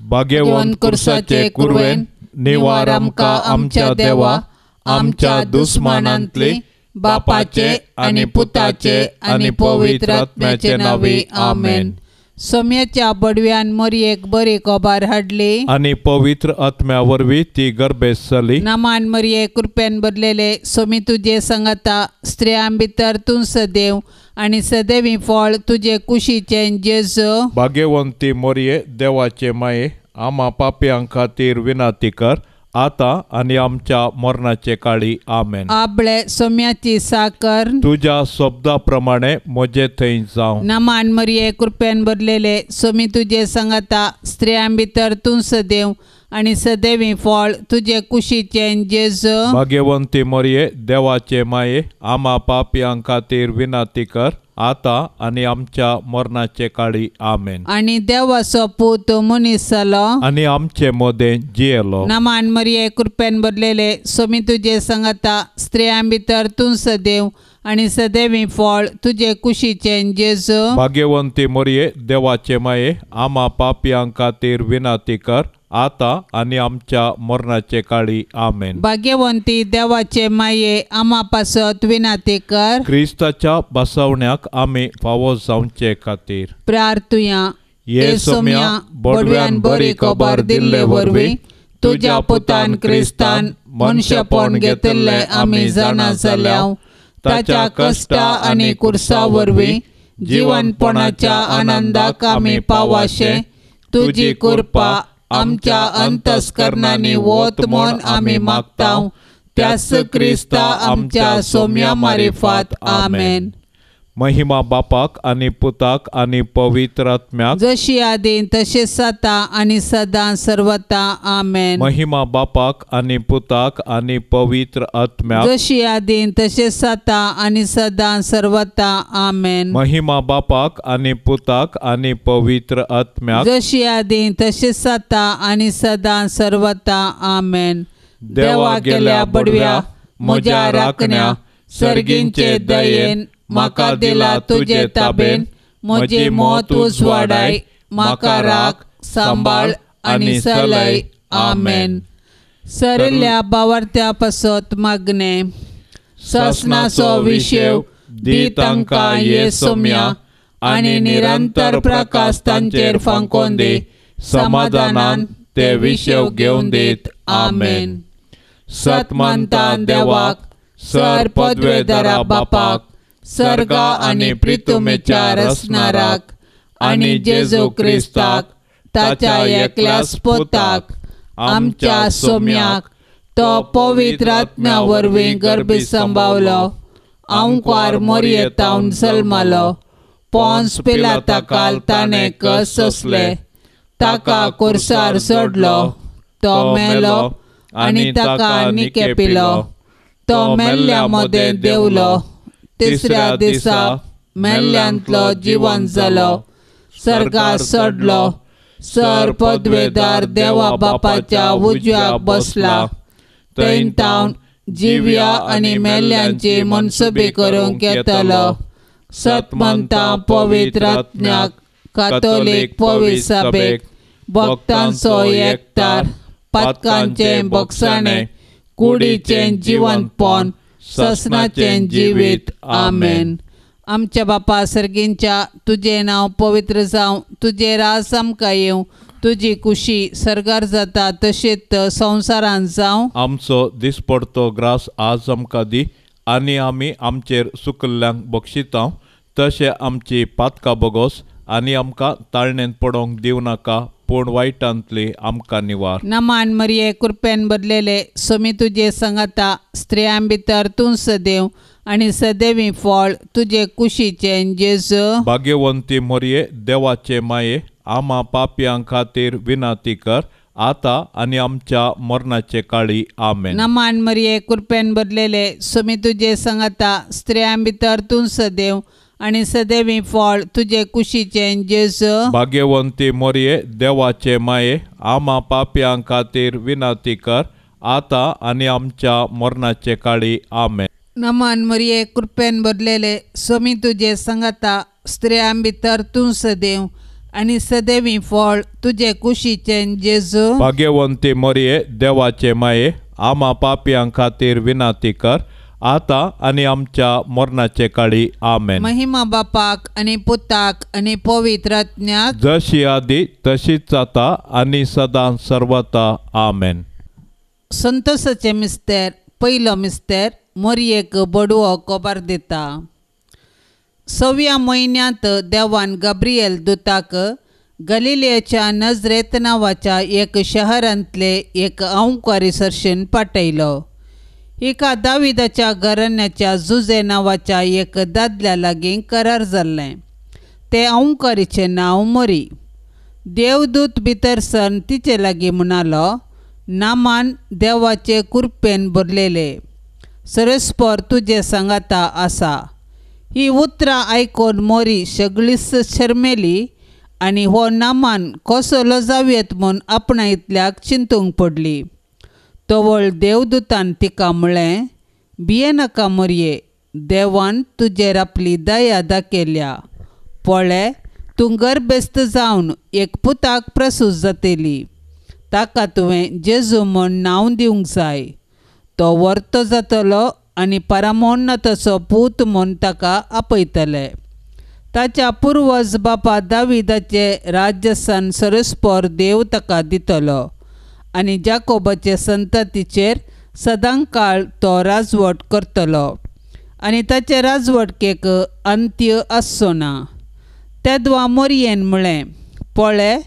भाग्यवंत कुर्साचे कुरवेन निवार आमकां आमच्या देवा आमच्या दुस्मानांतली बापाचे आनी पुताचे आनी पवित्र आत्म्याचे नांवी आमेन. सोम्याच्या बडव्यान मरयेक बरी खबर हाडली आनी पवित्र आत्म्या वरवीं ती गर्भेस्त जाली. नामान मरये कृपेन भरलेले सोमी तुजे संगता, स्त्रियां भितर तूं सदैव आनी सदैवी फळ तुजे कुशीचें जेजू. भाग्यवंती मरये देवाचे माये आमा पापयां खातीर विनंती कर आतां आनी आमच्या मरणाचे काळी आमेन. आबळे सोम्याची साकर तुज्या शब्दा प्रमाणे म्हजे थंय जावं. नामान मरये कृपेन भरलेले सोमी तुजे संगता, स्त्रियां भितर तूं सदैव आनी सदैवी फळ तुजे कुशीचें जेजू. भाग्यवंती मरये देवाचे माये आमा पापयां खातीर विनंती कर आतां आनी आमच्या मरणाचे काळी आमेन. आनी देवाचो पूत मनीस जालो आनी आमचे मदें जियेलो. नामान मरये कृपेन भरलेले सोमी तुजे संगता, स्त्रियां भितर तूं सदैव आनी सदैवी फळ तुजे कुशीचें जेजू. भाग्यवंती मरये देवाचे माये आमा पापयां खातीर विनंती कर आतां आनी आमच्या मरणाचे काळी आमेन. भाग्यवंती देवाचे माये आमा पासत विनंती कर. क्रिस्ताच्या बसवण्याक आमी फावो जावचे खातीर प्रार्थुया. ये सोम्या बडव्यान बरी खबर दिल्ले वरवीं तुज्या पुतान क्रिस्तान मनशेपण घेतिल्लें आमी जाणा जाल्या. ताच्या कश्टा आनी कुर्सा वरवीं जिवनपणाच्या आनंदाक आमी पावाशें तुजी कृपा आमच्या अंतस्करणांनी वत म्हूण आमी मागता. त्याच क्रिस्ता आमच्या सोम्या मारिफात आमेन. महिमा बापाक आनी पुताक आनी पवित्र आत्म्याक, जशी आदीं तशें आतां आनी सदां सर्वता आमेन. महिमा बापाक आनी पुताक आनी पवित्र आत्म्याक, जशी आदीं तशें आतां आनी सदां सर्वता आमेन. महिमा बापाक आनी पुताक आनी पवित्र आत्म्याक, जशी आदीं तशें आतां आनी सदां सर्वता आमेन. देवा गेल्या बडव्या म्हज्या राखण्या सर्गींचे दयेन म्हाका दिला तुजे ताबेन म्हजी मौत उजवाडाय म्हाका राख सांबाळ आनी सलय आमेन. सरिल्ल्या बावर्त्या पासत मागणे. सासणाचो विशेव दी तांकां ये सोम्या आनी निरंतर प्रकाश तांचेर फांकोन दी, समाधानान ते विशेव घेवन दीत आमेन. सत मानता देवाक सर पदवेदारा बापाक सर्गा आनी प्रितुमेच्या रचणाराक आनी जेजू क्रिस्ताक ताच्या एकल्याच पुताक आमच्या सोम्याक तो पवित्र आत्म्या वरवीं गर्भी सांबावलो, आंवकार मोरयेतावन जल्मालो, पोन्स पिलाता काल ताणें कस सोंसले, ताका कुर्सार सोडलो, तो मेलो आनी ताका निकेपिलो, तो मेल्ल्या मदें देंवलो, तिसऱ्या दिसा मेल्ल्यांतलो जिवन जालो, सर्गार सोडलो, सर पदवेदार देवा बापाच्या उजव्याक बसला, थंय तावन जिव्या आनी मेल्ल्यांची मनसुबी करूंक येतलो. सतमंता पवित्र आत्म्याक कातोलीक पवित्र सभेक भक्तांचो एकतार पातकांचें बक्षाणें कुडीचें जिवनपण ससनाचें जिवीत आमेन. आमच्या बापा सर्गींच्या तुजें नांव पवित्र जावं, तुजें राज आमकां येवं, तुजी कुशी सर्गार जाता तशेंच संवसारांत जावं. आमचो दिसपडतो ग्रास आज आमकां दी आनी आमी आमचेर सुकल्ल्यांक बक्षिता तशें आमची पातकां बोगोस आनी आमकां ताळणेंत पडोवंक दिवं नाका पूण वायटांतली आमकां निवार. नमान मरिये कृपेन भरलेले सोमी तुजे संगता, स्त्रियां भितर तूं सदैव आनी सदैवी फळ तुजे कुशीचें जेजू. भाग्यवंती मरिये देवाचे माये आमा पापयां खातीर विनंती कर आतां आनी आमच्या मरणाचे काळी आमेन. नमान मरिये कृपेन भरलेले सोमी तुजे संगता, स्त्रियां भितर तूं सदैव आनी सदैवी फळ तुजे कुशीचें जेजू. भाग्यवंती मरिये देवाचे माये आमा पापयां खातीर विनंती कर आतां आनी आमच्या मरणाचे काळी आमेन. नमन मरिये कृपेन भरलेले सोमी तुजे संगता, स्त्रियां भितर तूं सदैव आनी सदैवी फळ तुजे कुशीचें जेजू. भाग्यवंती मरिये देवाचे माये, आमा पापयां खातीर विनंती कर आतां आनी आमच्या मरणाचे काळी. आमेन. महिमा बापाक आनी पुताक आनी पवित्र आत्म्याक, जशी आदी तशीच जाता आनी सदां सर्वता. आमेन. संतोषाचे मिस्तेर. पयलो मिस्तेर मोरयेक बडवो कोबार दिता. सव्या म्हयन्यांत देवान गब्रियल दुताक गलिलियाच्या नजरेत नांवाच्या एक शहरांतले एक अंवकारी सरशेन पाठयलो. हिका दाविदाच्या घराण्याच्या जुजे नांवाच्या एक दादल्या लागीं करार जाल्लें. ते अंवकारीचें नांव मोरी. देवदूत भितर सरून तिचे लागीं म्हणालो, नामान देवाचे कुरपेन भरलेले, सरस्पर तुजे सांगाता आसा. ही उतरां आयकून मोरी सगळीच शर्मेली आनी हो नामान कसलो जावयेत म्हूण आपणा इतल्याक चिंतूंक पडली. तवळ देवदूतान तिका म्हळें, भियेनाका मोरये, देवान तुजेर आपली दया दाखयल्या. पळय, तूं गर्भेस्त जावन एक पुताक प्रसूत जातली. ताका तुवें जेजू म्हूण नांव दिवंक जाय. तो वर्तो जातलो आनी परमोन्नताचो पूत म्हूण ताका आपयतले. ताच्या पुर्वज बापा दाविदाचे राज्यसन सरस्पर देव ताका दितलो आनी जाकोबाचे संततीचेर सदांकाळ तो राजवट करतलो आनी ताचे राजवटकेक अंत्य आसचो ना. तेदवा मोरयेन म्हळें, पळय,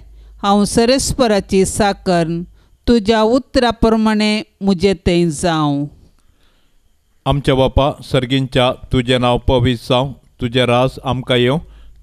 हांव सरस्पराची साकर, तुज्या उतरा प्रमाणे म्हजे थंय जावं. आमच्या बापा सर्गींच्या, तुजें नांव पवित्र जावं, तुजें राज आमकां येवं,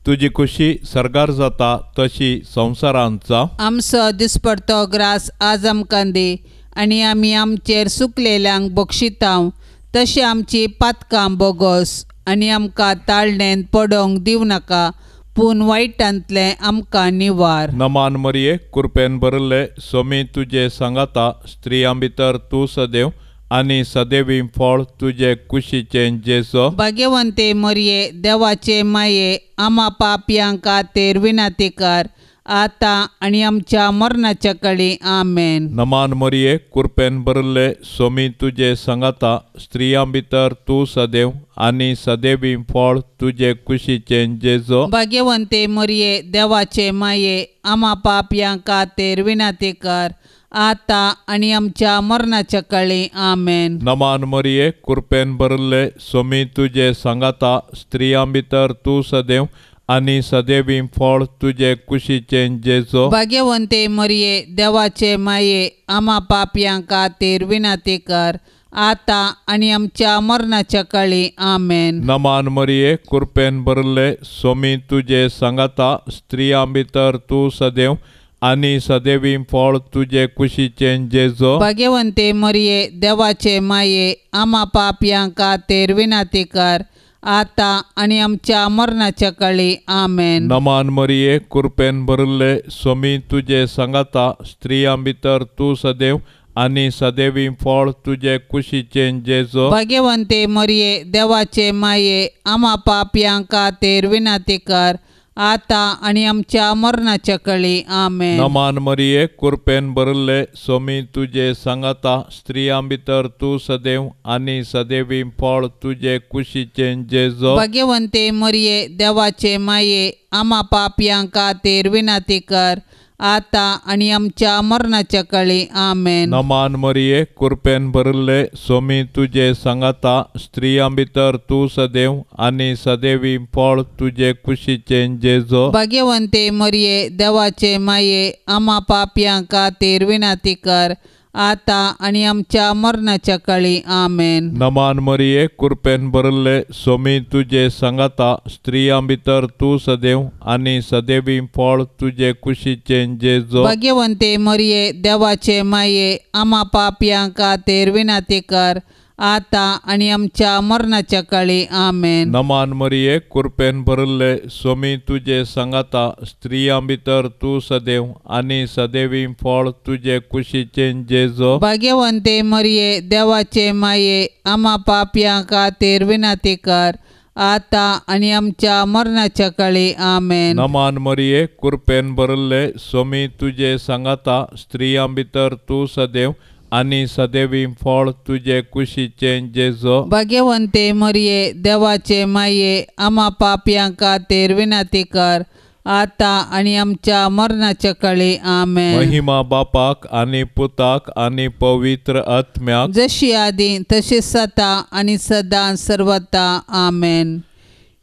तुजी खुशी सर्गार जाता तशी संवसारांत जावं. आमचो दिसपडतो ग्रास आज आमकां दी आनी आमी आमचेर सुकलेल्यांक बक्षितांव तशें आमची पातकां बोगोस आनी आमकां ताळणेंत पडोवंक दिवं नाका, पूण वायटांतलें आमकां निवार. नमान मरिये, कुरपेन भरिल्ले, सोमी तुजे सांगाता, स्त्रियां भितर तूं सदैव आनी सदैवी फळ तुजे कुशीचें जेजू. भाग्यवंते मरिये देवाचे माये, आमा पापयां खातीर विनंती कर आतां आनी आमच्या मरणाच्या काळी. आमेन. नमान मरिये, कुरपेन भरिल्ले, सोमी तुजे सांगाता, स्त्रियां भितर तूं सदैव आनी सदैवी फळ तुजे कुशीचें जेजू. भाग्यवंते मरिये देवाचे माये, आमा पापयां खातीर विनंती कर आतां आनी आमच्या मरणाच्या काळी. आमेन. नमान मरिये, कुरपेन भरिल्ले, सोमी तुजे सांगाता, स्त्रियां भितर तूं सदैव आनी सदैवी फळ तुजे कुशीचें जेजू. भाग्यवंते मरिये देवाचे माये, आमा पापयां खातीर विनंती कर आतां आनी आमच्या मरणाच्या काळी. आमेन. नमान मरिये, कुरपेन भरिल्ले, सोमी तुजे सांगाता, स्त्रियां भितर तूं सदैव आनी सदैवी फळ तुजे कुशीचें जेजू. भाग्यवंते मरिये देवाचे माये, आमा पापयां खातीर विनंती कर आतां आनी आमच्या मरणाच्या काळी. आमेन. नमान मरिये, कुरपेन भरिल्ले, सोमी तुजे सांगाता, स्त्रियां भितर तूं सदैव आनी सदैवी फळ तुजे कुशीचें जेजू. भाग्यवंते मरिये देवाचे माये, आमा पापयां खातीर विनंती कर आतां आनी आमच्या मरणाच्या काळी. आमेन. नमान मरिये, कुरपेन भरिल्ले, सोमी तुजे सांगाता, स्त्रियां भितर तूं सदैव आनी सदैवी फळ तुजे कुशीचें जेजू. भाग्यवंते मरिये देवाचे माये, आमा पापयां खातीर विनंती कर आतां आनी आमच्या मरणाच्या काळी. आमेन. नमान मरिये, कुरपेन भरिल्ले, सोमी तुजे सांगाता, स्त्रियां भितर तूं सदैव आनी सदैवी फळ तुजे कुशीचें जेजू. भाग्यवंते मरिये देवाचे माये, आमा पापयां खातीर विनंती कर आतां आनी आमच्या मरणाच्या काळी. आमेन. नमान मरिये, कुरपेन भरिल्ले, सोमी तुजे सांगाता, स्त्रियां भितर तूं सदैव आनी सदैवी फळ तुजे कुशीचें जेजू. भाग्यवंते मरिये देवाचे माये, आमा पापयां खातीर विनंती कर आतां आनी आमच्या मरणाच्या काळी. आमेन. नमान मरिये, कुरपेन भरिल्ले, सोमी तुजे सांगाता, स्त्रियां भितर तूं सदैव आनी सदैवी फळ तुजे कुशीचें जेजू. भाग्यवंते मरिये देवाचे माये, आमा पापयां खातीर विनंती कर आतां आनी आमच्या मरणाच्या काळी. आमेन. नमान मरिये, कृपेन भरिल्ले, स्वामी तुजे सांगाता, स्त्रियां भितर तूं सदैव आनी सदैवी फळ तुजे कुशीचें जेजो. भाग्यवंते मरिये, देवाचे माये, आमा पापयां खातीर विनंती कर, आतां आनी आमच्या मरणाच्या काळी. आमेन. महिमा बापाक आनी पुताक आनी पवित्र आत्म्याक, जशी आदी तशी सता आनी सदां सर्वता. आमेन.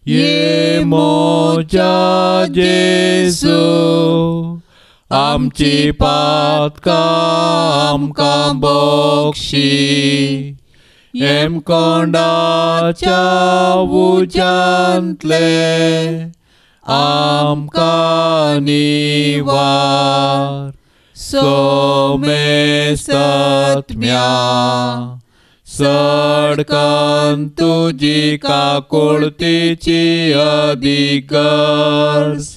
ये मोजा जेजू, आमची पातकां आमकां बक्षी, हेमकोंडाच्या उज्यांतले आमकां निवार. सोमेसत्म्या सडकन तुजी काकुळतीची अधिगर्ज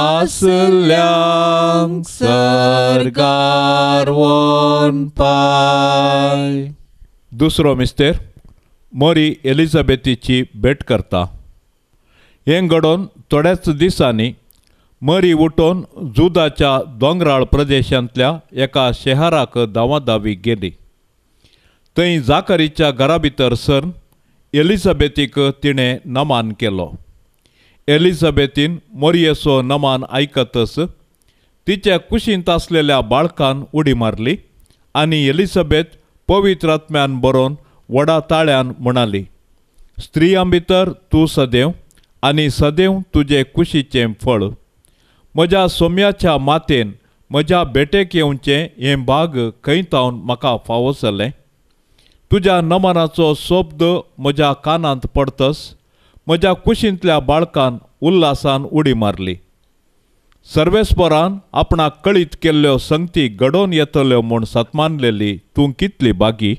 आसल्यांक सर्गार वोन पाय. दुसरो मिस्तेर मोरी एलिझाबेथीची भेट करता. हें घडोवन थोड्याच दिसांनी मरी उठोवन जुदाच्या दोंगराळ प्रदेशांतल्या एका शहराक धांवाधावी गेली. थंय जाकरीच्या घरा भितर सरून एलिझाबेथीक तिणें नमान केलो. एलिझाबेथीन मोरयेचो नमान आयकतच तिच्या कुशींत आसलेल्या बाळकान उडी मारली आनी एलिझाबेथ पवित्र आत्म्यान बरोवन व्हडा ताळ्यान म्हणाली, स्त्रियां भितर तूं सदैव आनी सदैव तुजे कुशीचें फळ. म्हज्या सोम्याच्या मातेन म्हज्या भेटेक येवचें हें भाग खंय तावन म्हाका फावो जालें. तुज्या नमनाचो शब्द म्हज्या कानांत पडतस म्हज्या कुशींतल्या बाळकान उल्हासान उडी मारली. सर्वेस्परान आपणाक कळीत केल्ल्यो संगती घडोवन येतल्यो म्हूण सतमानलेली तूं कितली बागी.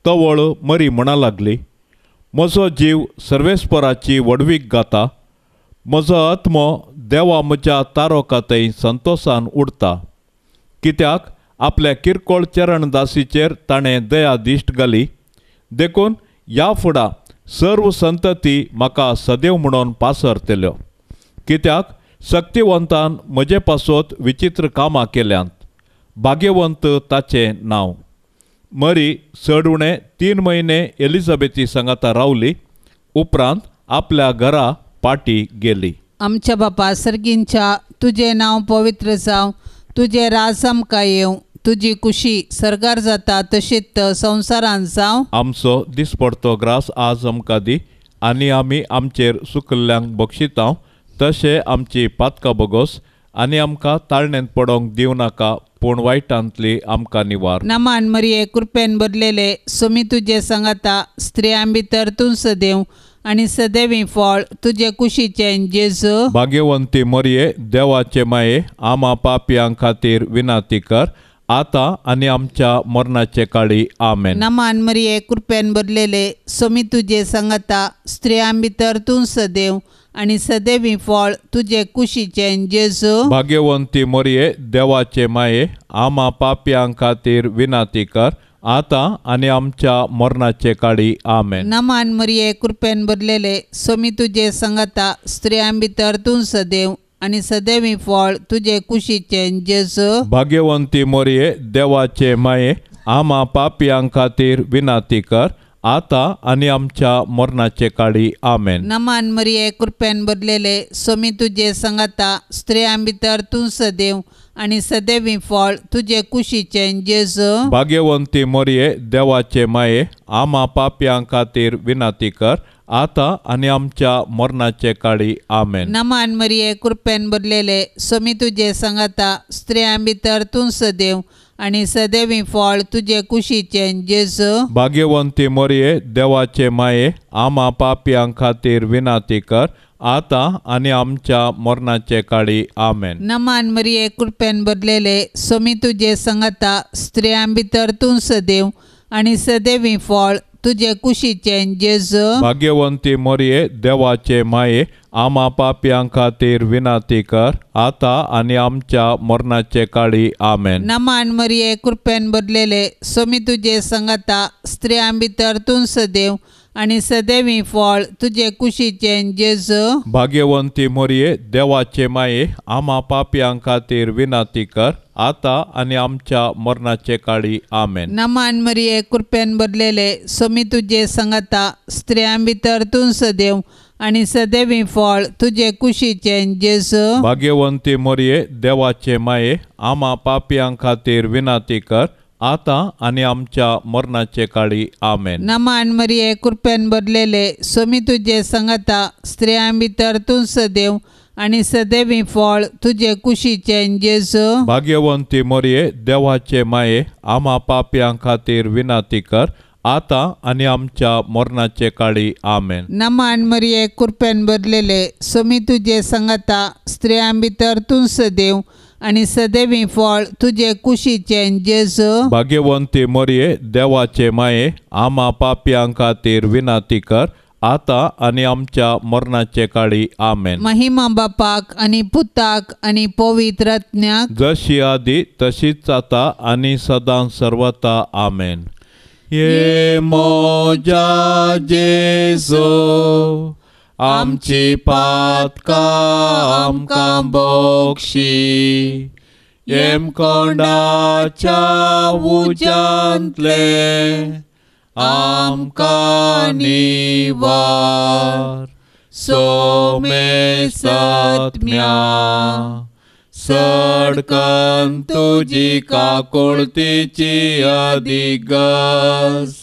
तवळ मरी म्हणा लागली, म्हजो जीव सर्वेस्पराची व्हडवीक गाता, म्हजो आत्मो देवा म्हज्या तारोका थंय संतोसान उडता. कित्याक आपल्या किरकोळ चरणदासीचेर ताणें दया दिश्ट घाली, देखून ह्या फुडा सर्व संतती म्हाका सदैव म्हणून पासरतल्यो. कित्याक शक्तिवंतान म्हजे पासत विचित्र कामां केल्यांत, भाग्यवंत ताचें नांव. मरी चड उणें 3 म्हयने एलिझाबेथी सांगाता रावली, उपरांत आपल्या घरा पाटी गेली. आमच्या बापा सर्गींच्या, तुजें नांव पवित्र जावं, तुजें राज आमकां येवं, तुजी कुशी सर्गार जाता तशीच संवसारांत जावं. आमचो दिसपडतो ग्रास आज आमकां दी आनी आमी आमचेर सुकल्ल्यांक बक्षितांव तशें आमची पातकां बोगोस आनी आमकां ताळणेंत पडोंक दिवं नाका, पूण वायटांतली आमकां निवार. नमान मरिये, कृपेन भरलेले, स्वामी तुजे सांगाता, स्त्रियां भितर तूं सदैव आनी सदैवी फळ तुजे कुशीचें जेजू. भाग्यवंती मरिये, देवाचे माये, आमा पापयां खातीर विनंती कर, आतां आनी आमच्या मरणाचे काळी. आमेन. नमान मरिये, कृपेन भरलेले, स्वामी तुजे सांगाता, स्त्रियां भितर तूं सदैव आनी सदैवी फळ तुजे कुशीचें जेजू. भाग्यवंती मरिये, देवाचे माये, आमा पापयां खातीर विनंती कर, आतां आनी आमच्या मरणाचे काळी. आमेन. नमान मरिये, कृपेन भरलेले, स्वामी तुजे सांगाता, स्त्रियां भितर तूं सदैव आनी सदैवी फळ तुजे कुशीचें जेजू. भाग्यवंती मरिये, देवाचे माये, आमा पापयां खातीर विनंती कर, आतां आनी आमच्या मरणाचे काळी. आमेन. नमान मरिये, कृपेन भरलेले, स्वामी तुजे सांगाता, स्त्रियां भितर तूं सदैव आनी सदैवी फळ तुजे कुशीचें जेजू. भाग्यवंती मरिये, देवाचे माये, आमा पापयां खातीर विनंती कर, आतां आनी आमच्या मरणाचे काळी. आमेन. नमान मरिये, कृपेन भरलेले, स्वामी तुजे सांगाता, स्त्रियां भितर तूं सदैव आनी सदैवी फळ तुजे कुशीचें जेजू. भाग्यवंती मरिये, देवाचे माये, आमा पापयां खातीर विनंती कर, आतां आनी आमच्या मरणाचे काळी. आमेन. नमान मरिये, कृपेन भरलेले, स्वामी तुजे सांगाता, स्त्रियां भितर तूं सदैव आनी सदैवी फळ तुजे कुशीचें जेजू. भाग्यवंती मरिये, देवाचे माये, आमा पापयां खातीर विनंती कर, आतां आनी आमच्या मरणाचे काळी. आमेन. नमान मरिये, कृपेन भरलेले, स्वामी तुजे सांगाता, स्त्रियां भितर तूं सदैव आनी सदैवी फळ तुजे कुशीचें जेजू. भाग्यवंती मोरये, देवाचे माये, आमा पापयां खातीर विनंती कर आतां आनी आमच्या मरणाचे काळी. आमेन. नमान मरिये, कृपेन भरलेले, स्वामी तुजे संगता, स्त्रियां भितर तूं सदैव आनी सदैवी फळ तुजे कुशीचें जेजू. भाग्यवंती मोरये, देवाचे माये, आमा पापयां खातीर विनंती कर आतां आनी आमच्या मरणाचे काळी. आमेन. नमान मरिये, कृपेन भरलेले, स्वामी तुजे संगता, स्त्रियां भितर तूं सदैव आनी सदैवी फळ तुजे कुशीचें जेजू. भाग्यवंती मोरये, देवाचे माये, आमा पापयां खातीर विनंती कर आतां आनी आमच्या मरणाचे काळी. आमेन. नमान मरिये, कृपेन भरलेले, स्वामी तुजे संगता, स्त्रियां भितर तूं सदैव आनी सदैवी फळ तुजे कुशीचें जेजू. भाग्यवंती मोरये, देवाचे माये, आमा पापयां खातीर विनंती कर आतां आनी आमच्या मरणाचे काळी. आमेन. महिमा बापाक आनी पुताक आनी पवित्र आत्म्याक, जशी आदी तशीच आतां आनी सदां सर्वता. आमेन. ये मोजा जेजू, आमची पातकां आमकां बक्षी, येमकोंडाच्या उज्यांतले आमकां निवार. सोमे सत्म्या सडकन तुजी काकुळतीची अधिगस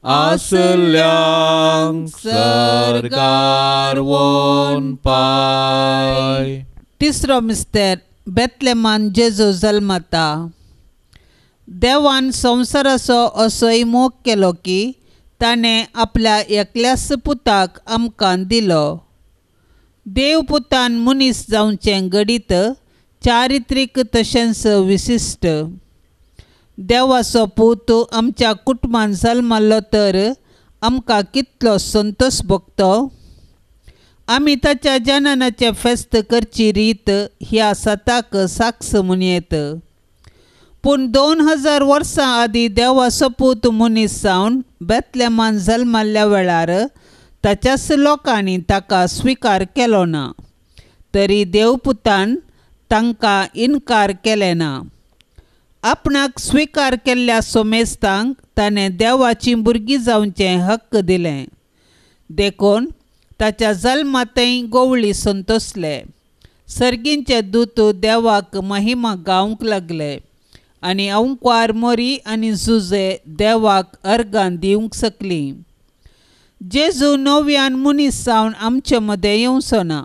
आसल्यांक सर्गार वोन पाय. तिसरो मिस्तेर, बेतलेमान जेजू जल्मता. देवान संवसाराचो असोय मोग केलो की ताणें आपल्या एकल्याच पुताक आमकां दिलो. देव पुतान मनीस जावचें घडीत चारित्रीक तशेंच विशिश्ट. देवाचो पूत आमच्या कुटुंबान जल्मल्लो तर आमकां कितलो संतोश भोगतो. आमी ताच्या जननाचें फेस्त करची रीत ह्या सताक साक्ष म्हणयेत. पूण 2000 वर्सां आदीं देवाचो पूत मनीस जावन बेतलेमान जल्मल्ल्या वेळार ताच्याच लोकांनी ताका स्विकार केलो ना, तरी देवपुतान तांकां इनकार केलें ना. आपणाक स्विकार केल्ल्या सोमेस्तांक ताणें देवाचीं भुरगीं जावचें हक्क दिलें. देखून ताच्या जल्मांतय गोवळी संतोसले. सर्गींचे दूत देवाक महिमा गावंक लागले आनी अंकवार मोरी आनी जुजे देवाक अर्गां दिवंक शकलीं. जेजू नव्यान मनीस जावन आमचे मदें येवचो ना,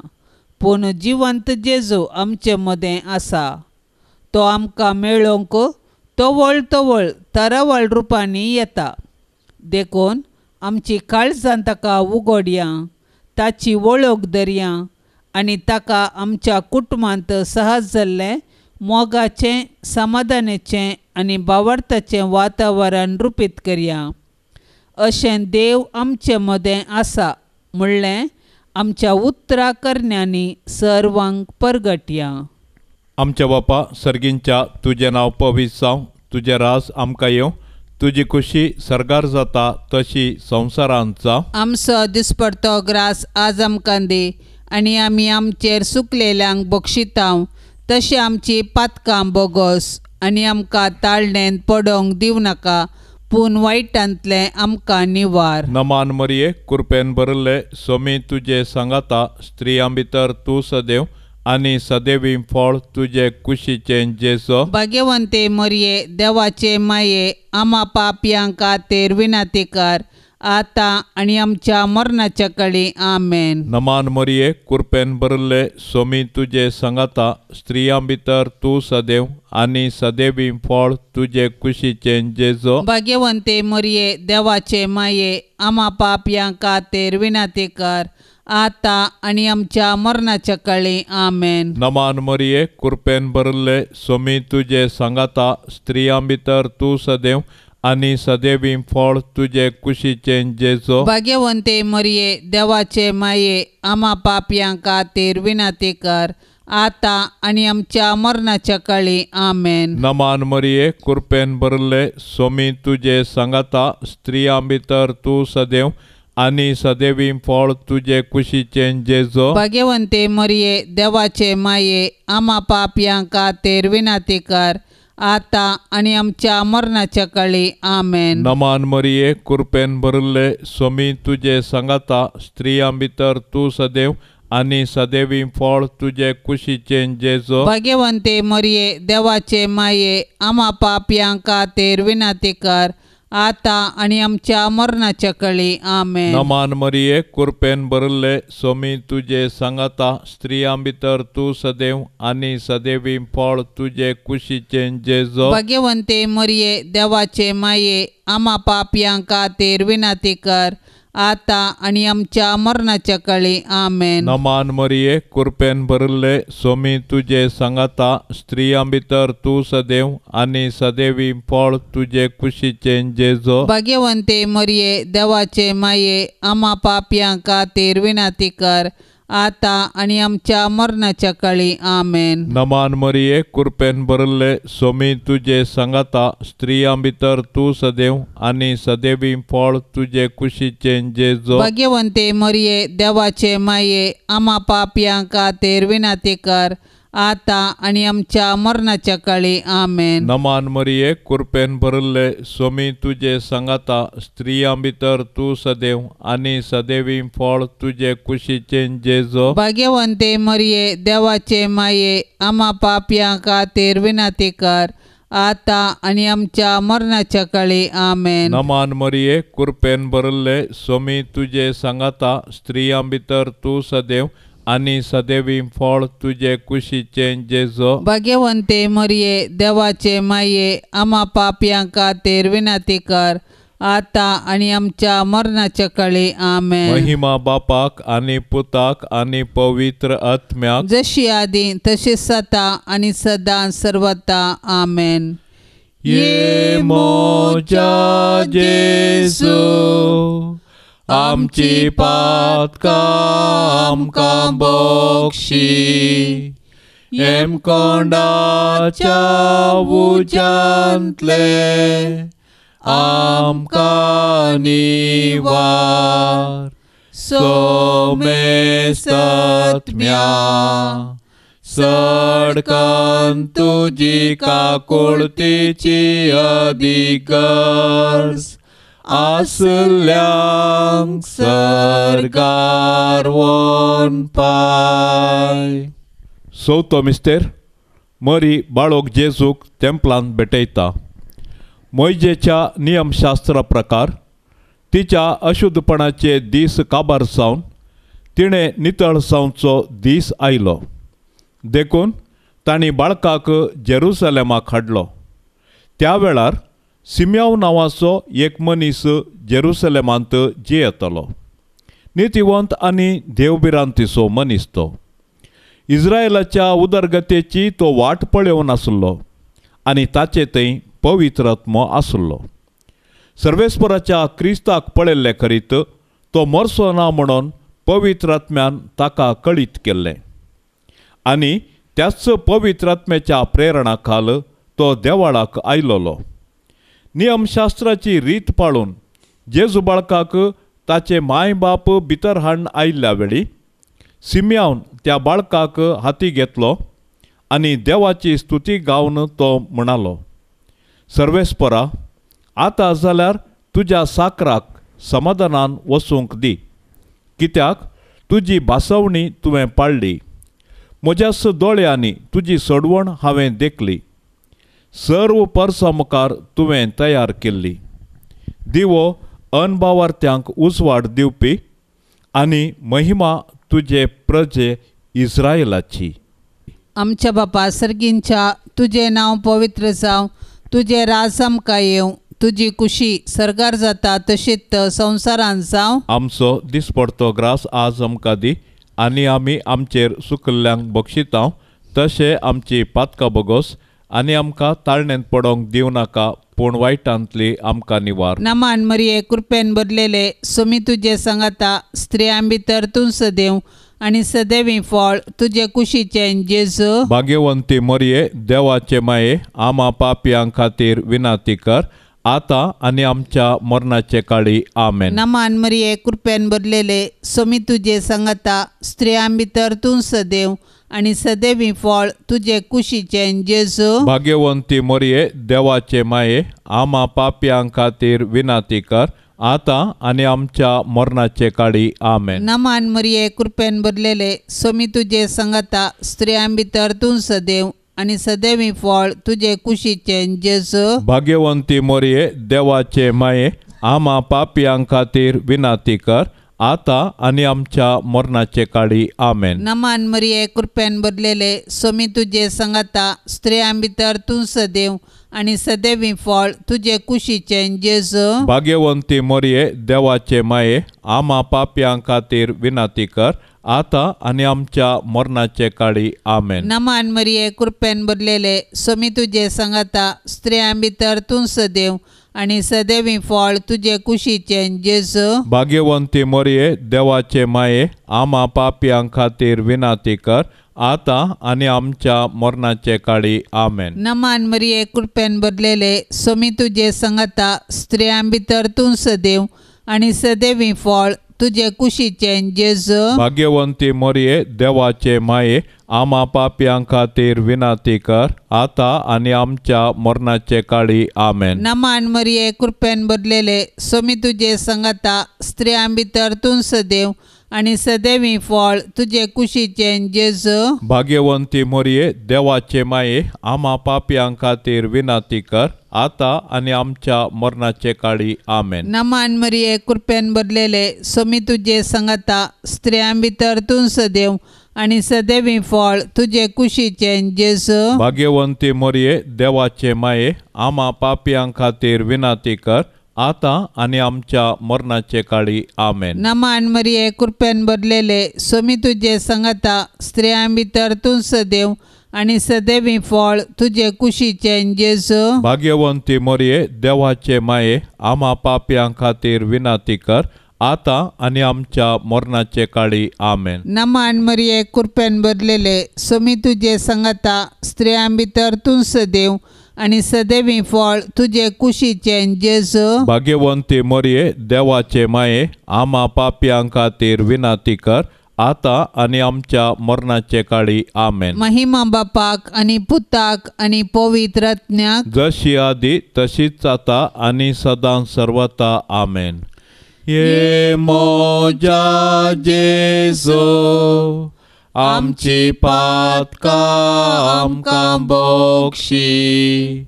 पूण जिवंत जेजू आमचे मदें आसा. तो आमकां मेळोवंक तवळ तवळ तरावळ रुपांनी येता. देखून आमची काळजां ताका उगडया, ताची वळख धरया आनी ताका आमच्या कुटुंबांत सहज जाल्लें मोगाचें, समाधानाचें आनी भावार्थाचें वातावरण रुपीत करया. अशें देव आमचे मदें आसा म्हणलें आमच्या उतरा करण्यांनी सर्वांक परगटया. आमच्या बापा सर्गींच्या, तुजें नांव पवित्र जावं, तुजें राज आमकां येवं, तुजी खुशी सर्गार जाता तशी संवसारांत जावं. आमचो दिसपडतो ग्रास आज आमकां दी आनी आमी आमचेर सुकलेल्यांक बक्षितांव तशें आमची पातकां बोगस आनी आमकां ताळणेंत पडोवंक दिवं नाका, पूण वायटांतलें आमकां निवार. नमान मरिये, कृपेन भरिल्ले, स्वामी तुजे सांगाता, स्त्रियां भितर तूं सदैव आनी सदैवी फळ तुजे कुशीचें जेजू. भाग्यवंते मरिये, देवाचे माये, आमा पापयां खातीर विनंती कर आतां आनी आमच्या मरणाच्या कळी. आमेन. नमान मरिये, कृपेन भरिल्ले, स्वामी तुजे सांगाता, स्त्रियां भितर तूं सदैव आनी सदैवी फळ तुजे कुशीचें जेजू. भाग्यवंते मरिये, देवाचे माये, आमा पापयां खातीर विनंती कर आतां आनी आमच्या मरणाच्या कळी. आमेन. नमान मरिये, कृपेन भरिल्ले, स्वामी तुजे सांगाता, स्त्रियां भितर तूं सदैव आनी सदैवी फळ तुजे कुशीचें जेजू. भाग्यवंते मरिये, देवाचे माये, आमा पापयां खातीर विनंती कर आतां आनी आमच्या मरणाच्या कळी. आमेन. नमान मरिये, कृपेन भरिल्ले, स्वामी तुजे सांगाता, स्त्रियां भितर तूं सदैव आनी सदैवी फळ तुजे कुशीचें जेजो। भाग्यवंते मरिये देवाचे माये आमा पापयां खातीर विनंती कर आतां आनी आमच्या मरणाच्या काळी। आमेन। नमान मरिये कृपेन भरिल्ले स्वामी तुजे सांगाता, स्त्रियां भितर तूं सदैव आनी सदैवी फळ तुजे कुशीचें जेजो। भाग्यवंते मरिये देवाचे माये आमा पापयां खातीर विनंती कर आतां आनी आमच्या मरणाच्या काळी। आमेन। नमान मरिये कृपेन भरिल्ले स्वामी तुजे सांगाता, स्त्रियां भितर तूं सदैव आनी सदैवी फळ तुजे कुशीचें जेजो। भाग्यवंते मरिये देवाचे माये आमा पापयां खातीर विनंती कर आतां आनी आमच्या मरणाच्या काळी। आमेन। नमान मरिये कृपेन भरिल्ले स्वामी तुजे सांगाता, स्त्रियां भितर तूं सदैव आनी सदैवी फळ तुजे कुशीचें जेजो। भाग्यवंते मरिये देवाचे माये आमा पापयां खातीर विनंती कर आतां आनी आमच्या मरणाच्या काळी। आमेन। नमान मरिये कृपेन भरिल्ले स्वामी तुजे सांगाता, स्त्रियां भितर तूं सदैव आनी सदैवी फळ तुजे कुशीचें जेजो। भाग्यवंते मरिये देवाचे माये आमा पापयां खातीर विनंती कर आतां आनी आमच्या मरणाच्या काळी। आमेन। नमान मरिये कृपेन भरिल्ले स्वामी तुजे सांगाता, स्त्रियां भितर तूं सदैव आनी सदैवी फळ तुजे कुशीचें जेजो। भाग्यवंते मरिये देवाचे माये आमा पापयां खातीर विनंती कर आतां आनी आमच्या मरणाच्या काळी। आमेन। नमान मरिये कृपेन भरिल्ले स्वामी तुजे सांगाता, स्त्रियां भितर तूं सदैव आनी सदैवी फळ तुजे कुशीचें जेजो। भाग्यवंते मरिये देवाचे माये आमा पापयां खातीर विनंती कर आतां आनी आमच्या मरणाच्या काळी। आमेन। महिमा बापाक आनी पुताक आनी पवित्र आत्म्याक, जशी आदी तशी सता आनी सदां सर्वता। आमेन। ये मोजा जेजू आमची पातकां आमकां बक्षी, हेमकोंडाच्या उज्यांतले आमकां निवार। सोमेस्तात्म्या सडकान तुजी काकुळतीची अधिगर्ज आसल्यांक सर्गार वोन पाय। चवथो मिस्तेर मरी बाळोक जेजूक तेंपलान भेटयता। मोयजेच्या नियमशास्त्रा प्रकार तिच्या अशुद्धपणाचे दीस काबार जावन तिणें नितळ जावचो दीस आयलो, देखून तांणी बाळकाक जेरुसलेमाक हाडलो। त्या वेळार सिम्याव नांवाचो एक मनीस जेरुसलेमांत जियेतालो। नितीवंत आनी देवभिरांतीचो मनीस तो। इस्रायलाच्या उदरगतेची तो वाट पळोवन आसलो आनी ताचे थंय पवित्र आत्मो आसलो। सर्वेस्पराच्या क्रिस्ताक पळयल्ले खरीत तो मरचो ना म्हणून पवित्र आत्म्यान ताका कळीत केल्लें आनी त्याच पवित्र आत्म्याच्या प्रेरणा खाल तो देवाळाक आयलोलो। नियमशास्त्राची रीत पाळून जेजू बाळकाक ताचे माय बाप भितर हाडून आयिल्ल्या वेळी सिम्यावन त्या बाळकाक हाती घेतलो आनी देवाची स्तुती गावन तो म्हणालो, सर्वेस्परा, आतां जाल्यार तुज्या साकराक समाधानान वसूंक दी, कित्याक तुजी भासवणी तुवें पाळ्ळी। म्हज्याच दोळ्यांनी तुजी सोडवण हांवें देखली, सर्व परसा मुखार तुवें तयार केल्ली। दिवो अनभावार्थ्यांक उजवाड दिवपी आनी महिमा तुजे प्रजे इस्रायलाची। आमच्या बापा सर्गींच्या तुजें नांव पवित्र जावं, तुजें राज आमकां येवं, तुजी कुशी सर्गार जाता तशीच संवसारांत जावं। आमचो दिसपडतो ग्रास आज आमकां दी आनी आमी आमचेर सुकल्ल्यांक बक्षितांव तशें आमची पातकां बगोस आनी आमकां ताळणेंत पडोंक दिवं नाका, पूण वायटांतली आमकां निवार। नमान मरिये कृपेन भरलेले सुमी तुजे सांगाता, स्त्रियां भितर तूं सदैव आनी सदैवी फळ तुजे कुशीचें जेजू। भाग्यवंती मरिये देवाचे माये आमा पापयां खातीर विनंती कर आतां आनी आमच्या मरणाचे काळी. आमेन. नमान मरिये, कृपेन भरलेले, स्वामी तुजे संगता, स्त्रियां भितर तूं सदैव आनी सदैवी फळ तुजे कुशीचें जेजू. भाग्यवंती मरिये, देवाचे माये, आमा पापयां खातीर विनंती कर, आतां आनी आमच्या मरणाचे काळी. आमेन. नमान मरिये, कृपेन भरलेले, स्वामी तुजे संगता, स्त्रियां भितर तूं सदैव आनी सदैवी फळ तुजे कुशीचें जेजू. भाग्यवंती मरिये, देवाचे माये, आमा पापयां खातीर विनंती कर, आतां आनी आमच्या मरणाचे काळी. आमेन. नमान मरिये, कृपेन भरलेले, स्वामी तुजे संगता, स्त्रियां भितर तूं सदैव आनी सदैवी फळ तुजे कुशीचें जेजू. भाग्यवंती मरिये, देवाचे माये, आमा पापयां खातीर विनंती कर, आतां आनी आमच्या मरणाचे काळी. आमेन. नमान मरिये, कृपेन भरलेले, स्वामी तुजे संगता, स्त्रियां भितर तूं सदैव आनी सदैवी फळ तुजे कुशीचें जेजू. भाग्यवंती मरिये, देवाचे माये, आमा पापयां खातीर विनंती कर, आतां आनी आमच्या मरणाचे काळी. आमेन. नमान मरिये, कृपेन भरलेले, स्वामी तुजे संगता, स्त्रियां भितर तूं सदैव आनी सदैवी फळ तुजे कुशीचें जेजू. भाग्यवंती मरिये, देवाचे माये, आमा पापयां खातीर विनंती कर, आतां आनी आमच्या मरणाचे काळी. आमेन. नमान मरिये, कृपेन भरलेले, स्वामी तुजे संगता, स्त्रियां भितर तूं सदैव आनी सदैवी फळ तुजे कुशीचें जेजू. भाग्यवंती मरिये, देवाचे माये, आमा पापयां खातीर विनंती कर, आतां आनी आमच्या मरणाचे काळी. आमेन. नमान मरिये, कृपेन भरलेले, स्वामी तुजे संगता, स्त्रियां भितर तूं सदैव आनी सदैवी फळ तुजे कुशीचें जेजू. भाग्यवंती मरिये, देवाचे माये, आमा पापयां खातीर विनंती कर, आतां आनी आमच्या मरणाचे काळी. आमेन. नमान मरिये, कृपेन भरलेले, स्वामी तुजे संगता, स्त्रियां भितर तूं सदैव आनी सदैवी फळ तुजे कुशीचें जेजू. भाग्यवंती मरिये, देवाचे माये, आमा पापयां खातीर विनंती कर, आतां आनी आमच्या मरणाचे काळी. आमेन. नमान मरिये, कृपेन भरलेले, स्वामी तुजे संगता, स्त्रियां भितर तूं सदैव आनी सदैवी फळ तुजे कुशीचें जेजू. भाग्यवंती मरिये, देवाचे माये, आमा पापयां खातीर विनंती कर, आतां आनी आमच्या मरणाचे काळी. आमेन. महिमा बापाक आनी पुताक आनी पवित्र आत्म्याक, जशी आदी तशीच आतां आनी सदां सर्वता. आमेन. ये मोजा जेजू, आमची पातकां आमकां बक्षी,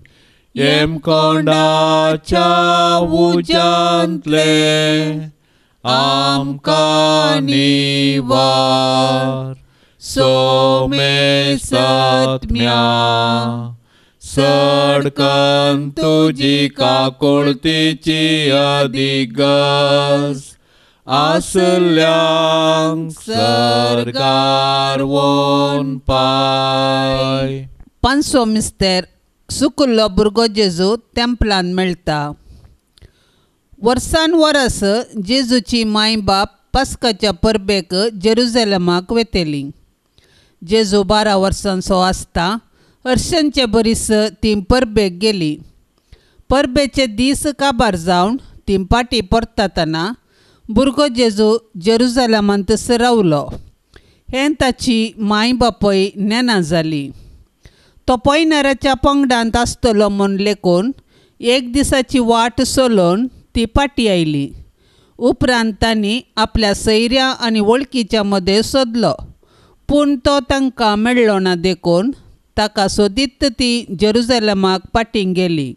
येमकोंडाच्या उज्यांतले आमकां निवार, सोमे सत्म्या सडकन तुजी काकुळतीची अधिगस, आसल्यांक सरकार वोन पाय. पांचवो मिस्तेर, सुकुल्लो भुरगो जेजू तेंपलान मेळटा. वर्सान वरस जेजूची माय बाप पास्काच्या परबेक जेरुजलमाक वेतेली. जेजू 12 वर्सांचो आसता हर्षांचे बरीस ती परबेक गेली. परबेचे दीस काबार जावन ती पाटी परतातना भुरगो जेजू जेरुजलमांतच रावलो. हें ताची माय बापय नेना जाली. तो पयणाऱ्याच्या पंगडांत आसतलो म्हूण लेखून एक दिसाची वाट सोलोवन ती पाटी आयली. उपरांत तांणी आपल्या सैऱ्या आनी वळखीच्या मदें सोदलो, पूण तो तांकां मेळ्ळो ना देखून ताका सोदीत ती जेरुजलमाक पाटी गेली.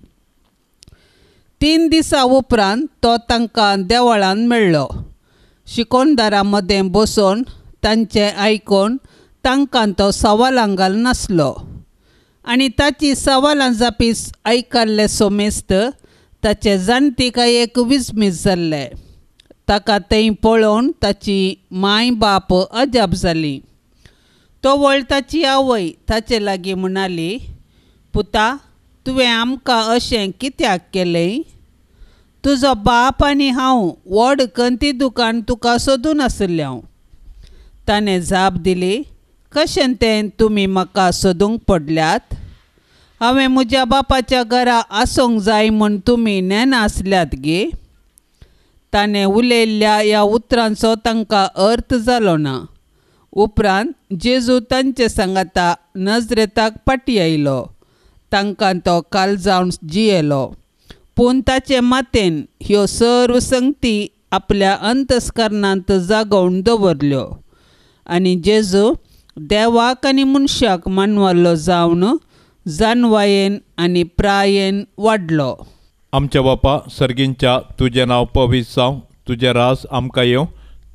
3 दिसां उपरांत तो तांकां देवळान मेळ्ळो. शिकोणदारां मदें बसोवन तांचें आयकून तांकां तो सवालां घालनासलो आनी ताची सवालां जापी आयकल्ले सोमेस्त ताचे जाणटिकायेक विस्मीत जाल्ले. ताका थंय पळोवन ताची माय बाप अजाप जाली. तो वळ ताची आवय ताचे लागीं म्हणाली, पुता, तुवें आमकां अशें कित्याक केलें? तुजो बाप आनी हांव व्हड कंती दुकान तुका सोदून आशिल्लें हांव. ताणें जाप दिली, कशें तें तुमी म्हाका सोदूंक पडल्यात? हांवें म्हज्या बापाच्या घरा आसूंक जाय म्हूण तुमी नेनासल्यात गे? ताणें उलयल्ल्या ह्या उतरांचो तांकां अर्थ जालो ना. उपरांत जेजू तांचे सांगाता नजरेताक फाटीं आयलो. तांकां तो कालजावन जियेलो. पूण ताचे मातेन ह्यो सर्व संगती आपल्या अंतस्करणांत जागोवन दवरल्यो. आनी जेजू देवाक आनी मनशाक मानवल्लो जावन जानवायेन आनी प्रायेन वाडलो. आमच्या बापा सर्गींच्या, तुजें नांव पवित्र जावं, तुजें राज आमकां येवं,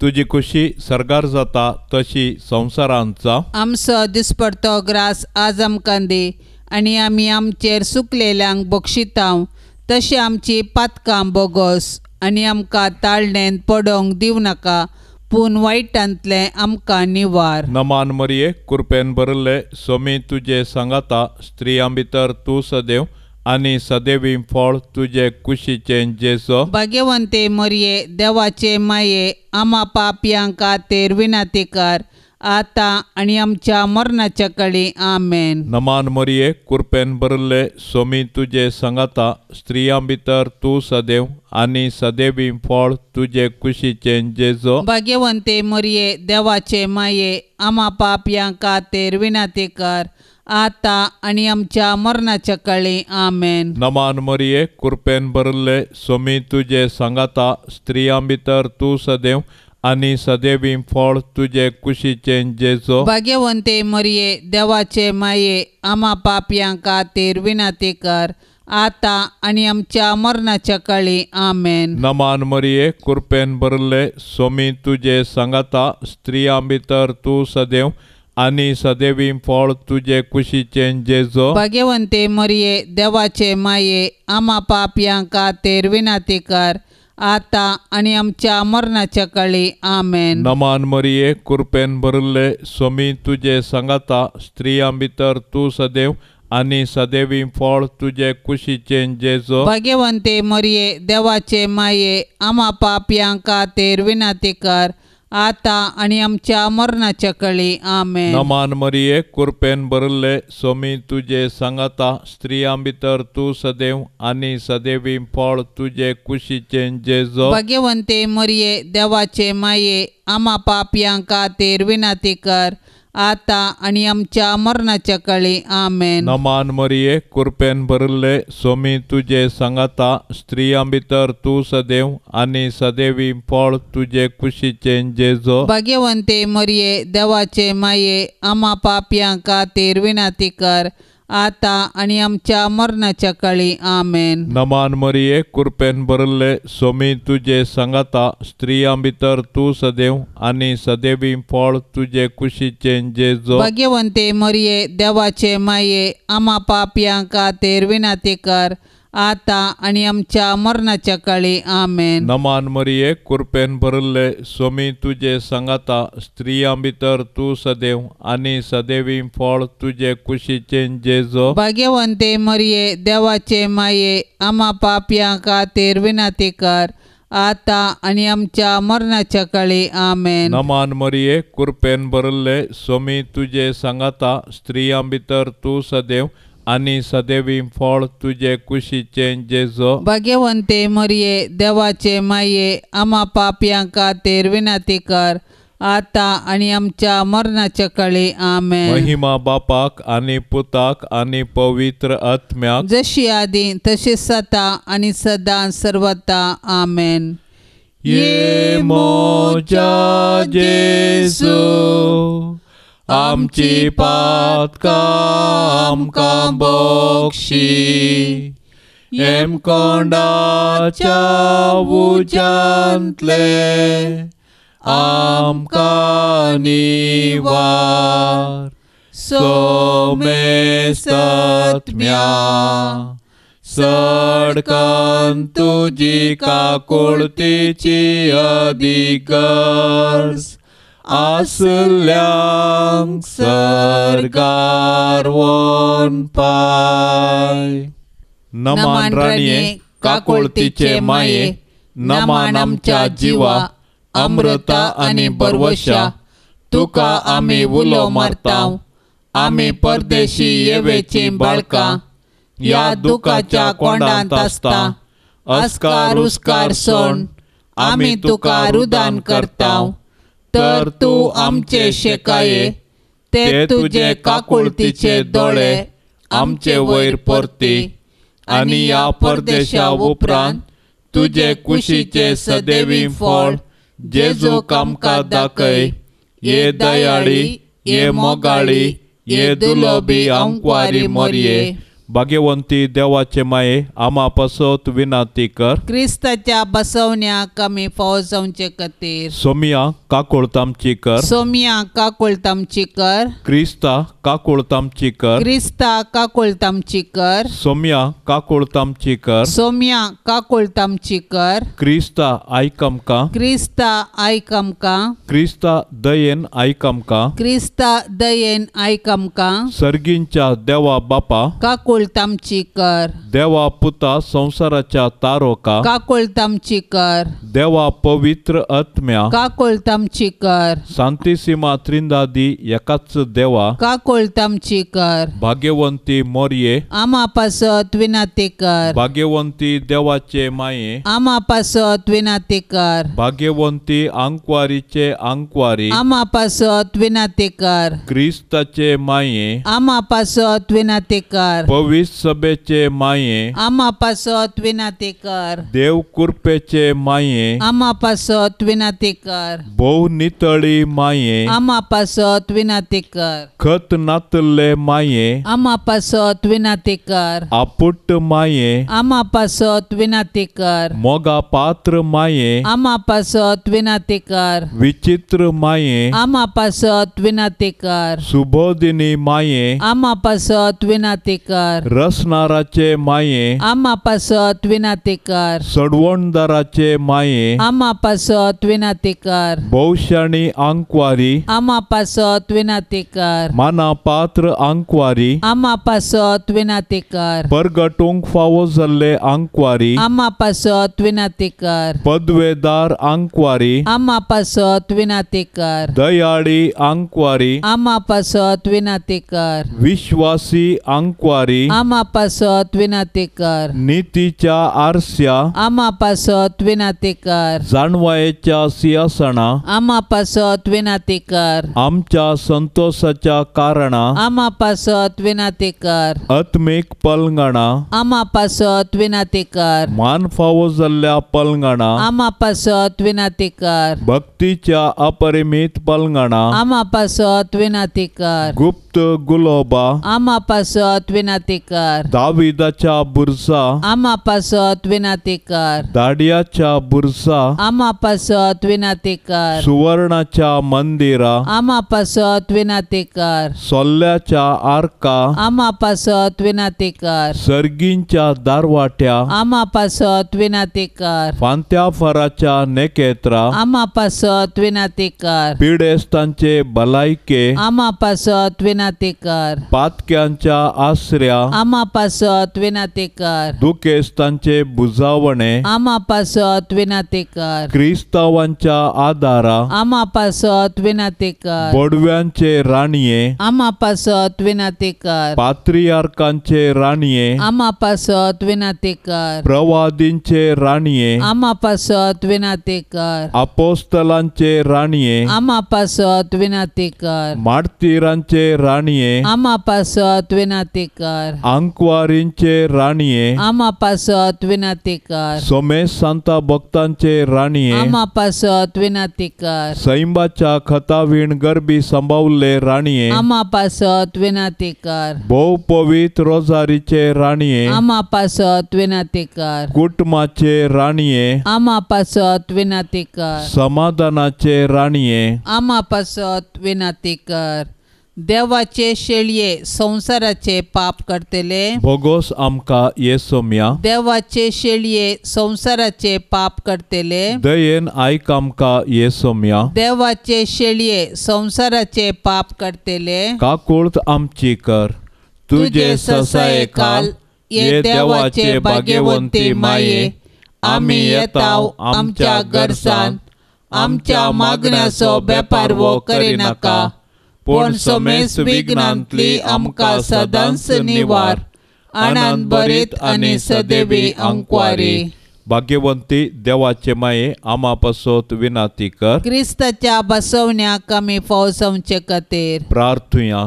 तुजी खुशी सर्गार जाता तशी संवसारांत जावं. आमचो दिसपडतो ग्रास आज आमकां दी आनी आमी आमचेर सुकलेल्यांक बक्षितांव तशें आमची पातकां बोगस आनी आमकां ताळणेंत पडोंक दिवं नाका, पूण वायटांतलें आमकां निवार. नमान मरिये, कृपेन भरिल्ले, स्वामी तुजे सांगाता, स्त्रियां भितर तूं सदैव आनी सदैवी फळ तुजे कुशीचें जेजू. भाग्यवंते मरिये, देवाचे माये, आमा पापयां खातीर विनंती कर, आतां आनी आमच्या मरणाच्या कडेन. आमेन. नमान मरिये, कृपेन भरिल्ले, स्वामी तुजे सांगाता, स्त्रियां भितर तूं सदैव आनी सदैवी फळ तुजे कुशीचें जेजू. भाग्यवंते मरिये, देवाचे माये, आमा पापयां खातीर विनंती कर, आतां आनी आमच्या मरणाच्या कडेन. आमेन. नमान मरिये, कृपेन भरिल्ले, स्वामी तुजे सांगाता, स्त्रियां भितर तूं सदैव आनी सदैवी फळ तुजे कुशीचें जेजू. भाग्यवंते मरिये, देवाचे माये, आमा पापयां खातीर विनंती कर, आतां आनी आमच्या मरणाच्या कडेन. आमेन. नमान मरिये, कृपेन भरिल्ले, स्वामी तुजे सांगाता, स्त्रियां भितर तूं सदैव आनी सदैवी फळ तुजे कुशीचें जेजू. भाग्यवंते मरिये, देवाचे माये, आमा पापयां खातीर विनंती कर, आतां आनी आमच्या मरणाच्या कडेन. आमेन. नमान मरिये, कृपेन भरिल्ले, स्वामी तुजे सांगाता, स्त्रियां भितर तूं सदैव आनी सदैवी फळ तुजे कुशीचें जेजू. भाग्यवंते मरिये, देवाचे माये, आमा पापयां खातीर विनंती कर, आतां आनी आमच्या मरणाच्या कडेन. आमेन. नमान मरिये, कृपेन भरिल्ले, स्वामी तुजे सांगाता, स्त्रियां भितर तूं सदैव आनी सदैवी फळ तुजे कुशीचें जेजू. भाग्यवंते मरिये, देवाचे माये, आमा पापयां खातीर विनंती कर, आतां आनी आमच्या मरणाच्या कडेन. आमेन. नमान मरिये, कृपेन भरिल्ले, स्वामी तुजे सांगाता, स्त्रियां भितर तूं सदैव आनी सदैवी फळ तुजे कुशीचें जेजू. भाग्यवंते मरिये, देवाचे माये, आमा पापयां खातीर विनंती कर, आतां आनी आमच्या मरणाच्या कडेन. आमेन. नमान मरिये, कृपेन भरिल्ले, स्वामी तुजे सांगाता, स्त्रियां भितर तूं सदैव आनी सदैवी फळ तुजे कुशीचें जेजू. भाग्यवंते मरिये, देवाचे माये, आमा पापयां खातीर विनंती कर, आतां आनी आमच्या मरणाच्या कडेन. आमेन. नमान मरिये, कृपेन भरिल्ले, स्वामी तुजे सांगाता, स्त्रियां भितर तूं सदैव आनी सदैवी फळ तुजे कुशीचें जेजू. भाग्यवंते मरिये, देवाचे माये, आमा पापयां खातीर विनंती कर, आतां आनी आमच्या मरणाच्या कडेन. आमेन. नमान मरिये, कृपेन भरिल्ले, स्वामी तुजे सांगाता, स्त्रियां भितर तूं सदैव आनी सदैवी फळ तुजे कुशीचें जेजू. भाग्यवंते मरिये, देवाचे माये, आमा पापयां खातीर विनंती कर, आतां आनी आमच्या मरणाच्या कडेन. आमेन. महिमा बापाक आनी पुताक आनी पवित्र आत्म्याक, जशी आदी तशी सता आनी सदां सर्वता. आमेन. ये मोजा जेजू, आमची पातकां आमकां बक्षी, हेमकोंडाच्या उज्यांतले आमकां निवार. सोमेसत्म्या सडकन तुजी काकुळतीची अधिगर्ज आसल्यांक सर्गार वोन पाय. नमान राणये, काकुळतीचे माये, नमान आमच्या जिवा, अमृता आनी बरवशा, तुका आमी उलो मारता. आमी परदेशी येवेची बाळकां, ह्या दुखाच्या कोंडांत आसता अस्कार उस्कार सोण आमी तुका रुदान करता तर तूं आमचे शेकाये ते तुजे काकुळतीचे दोळे आमचे वयर परती आनी ह्या परदेशा उपरांत तुजे कुशीचे सदैवी फळ जेजूक आमकां दाखय. ये दयाळी ये मोगाळी ये दुलोबी आंकवारी मोरये. भाग्यवंती देवाचे माये आमा पासत विनंती कर. क्रिस्ताच्या बसवण्याक आमी फावो जावचे खातीर. सोमिया काकुळत आमची कर. सोमिया काकुळत आमची कर. क्रिस्ता काकुळत आमची कर. क्रिस्ता काकुळत आमची कर. सोमिया काकुळत आमची कर. सोमिया काकुळत आमची कर. क्रिस्ता आयक आमकां. क्रिस्ता आयक आमकां. क्रिस्ता दयेन आयक आमकां. क्रिस्ता दयेन आयक आमकां. सर्गींच्या देवा बापा काकुळत आमची कर. देवा पुता संवसाराच्या तारोका काकुळत आमची कर. देवा पवित्र आत्म्या काकुळत आमची कर. सांतिसिमा त्रिंदादी एकाच देवा काकुळत आमची कर. भाग्यवंती मोरये आमा पासत विनंती कर. भाग्यवंती देवाचे माये आमा पासत विनंती कर. भाग्यवंती आंकवारीचे आंकवारी आमा पासत विनंती कर. क्रिस्ताचे माये आमा पासत विनंती कर. पवित्र सभेचे माये आमा पासत विनंती कर. देव कृपेचे माये आमा पासत विनंती कर. भोव नितळी माये आमा पासत विनंती कर. खत नातल्ले माये आमा पासत विनंती कर. आपुट्ट माये आमा पासत विनंती कर. मोगा पात्र माये आमा पासत विनंती कर. विचित्र माये आमा पासत विनंती कर. सुबोधिनी माये आमा पासत विनंती कर. रसनाराचे माये आमा पासत विनंती कर. सडवणदाराचे माये आमा पासत विनंती कर. भोवशाणी आंकवारी आमा पासत विनंती कर. माना पात्र आंकवारी आमा पासत विनंती कर. परगटूंक फावो जाल्ले आंकवारी आमा पासत विनंती कर. पदवेदार आंकवारी आमा पासत विनंती कर. दयाळी आंकवारी आमा पासत विनंती कर. विश्वासी आंकवारी आमा पासत विनंती कर. नितीच्या आरस्या आमा पासत विनंती कर. जाणवायेच्या सिंहासना आमा पासत विनंती कर. आमच्या संतोषाच्या कारणा आमा पासत विनंती कर. आत्मीक पलंगणा आमा पासत विनंती कर. मान फावो जाल्ल्या पलंगणा आमा पासत विनंती कर. भक्तीच्या अपरिमित पलंगणा आमा पासत विनंती कर. गुप्त गुलोबा आमा पासत विनंती कर. दाविदाच्या बुरसा आमा पासत विनंती कर. दाडियाच्या बुरसा आमा पासत विनंती कर. सुवर्णाच्या मंदिरा आमा पासत विनंती कर. सोल्ल्याच्या आर्का आमा पासत विनंती कर. सर्गींच्या दारवाट्या आमा पासत विनंती कर. फांत्या फराच्या नेकेत्रा आमा पासत विनंती कर. पिडेस्तांचे भलायके आमा पासत विनंती कर. पातक्यांच्या आसऱ्या आमा पासत विनंती कर. दुखेस्तांचे बुजावणे आमा पासत विनंती कर. क्रिस्तावांच्या आदारा आमा पासत विनंती कर. बोडव्यांचे राणये आमा पासत विनंती कर. पात्रियार्कांचे राणये आमा पासत विनंती कर. प्रवादींचे राणये आमा पासत विनंती कर. अपोस्तलांचे राणये आमा पासत विनंती कर. मार्तीरांचे राणये आमा पासत विनंती कर. आंकवारींचे राणये आमा पासत विनंती कर. सोमेश सांता भक्तांचे राणये आमा पासत विनंती कर. सैंबाच्या खतावीण गरबी सांबावल्ले राणये आमा पासत विनंती कर. भोव पवित्र रोजारीचे राणये आमा पासत विनंती कर. कुटुंबाचे राणये आमा पासत विनंती कर. समाधानाचे राणये आमा पासत विनंती कर. देवाचे शेळये संवसाराचे पाप करतले भोगोस आमकां ये सोम्या. देवाचे शेळये संवसाराचे पाप करतले दयेन आयक आमकां ये सोम्या. देवाचे शेळये संवसाराचे पाप करतले काकुळत आमची कर. तुजे ससाये खाल ये देवाचे भाग्यवंती माये आमी येताव आमच्या गरसान आमच्या मागण्याचो बेपारवो करिनाका पूण समेस विघ्नांतली आमकां सदांच निवार. आनंद भरीत आनी सदैवी अंकवारी. भाग्यवंती देवाचे माये आमा पासत विनाती कर. क्रिस्ताच्या बसवण्याक आमी फाव जावचे खातीर प्रार्थुया.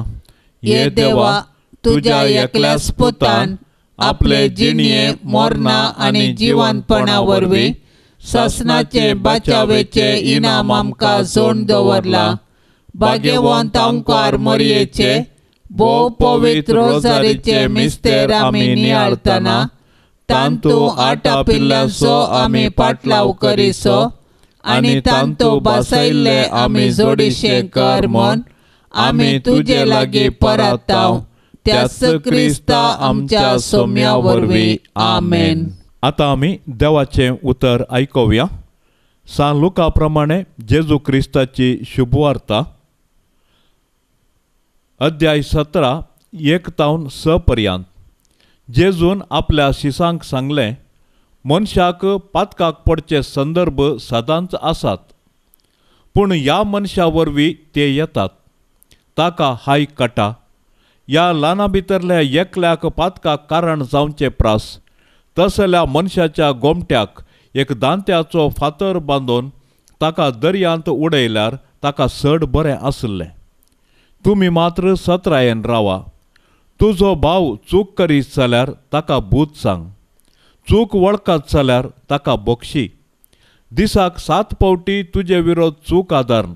हे देवा, तुज्या एकल्याच पुतान आपले जिणये मरणा आनी जिवंतपणा वरवीं सासणाचे बचावेचे इनाम आमकां जोडून दवरला. भाग्यवंत अंकार मरयेचे भोव पवित्र रोजारीचे मिस्तेर आमी नियाळतना तांतू आटा पिल्ल्यांचो आमी पाटलाव करिसो आनी तांतू बसयल्ले आमी जोडीशें कर म्हूण आमी तुजे लागीं परताव त्याच क्रिस्ता आमच्या सोम्या वरवीं. आमेन. आतां आमी देवाचें उतर आयकुया. सान लुका प्रमाणे जेजू क्रिस्ताची शुभवार्ता, अध्याय 17 1 तावन 6 पर्यंत. जेजून आपल्या शिसांक सांगलें, मनशाक पातकाक पडचे संदर्भ सदांच आसात, पूण ह्या मनशा वरवीं ते येतात. ताका हाय काटा. ह्या ल्हाना भितरल्या एकल्याक पातकाक कारण जावचें प्रास तसल्या मनशाच्या गोमट्याक एक दांत्याचो फातर बांदून ताका दर्यांत उडयल्यार ताका चड बरें आसलें. तुमी मात्र सत्रायेन रावा. तुजो भाव चूक करीत जाल्यार ताका बूद सांग, चूक वळखत जाल्यार ताका बक्षी. दिसाक 7 फावटी तुजे विरोध चूक आदारून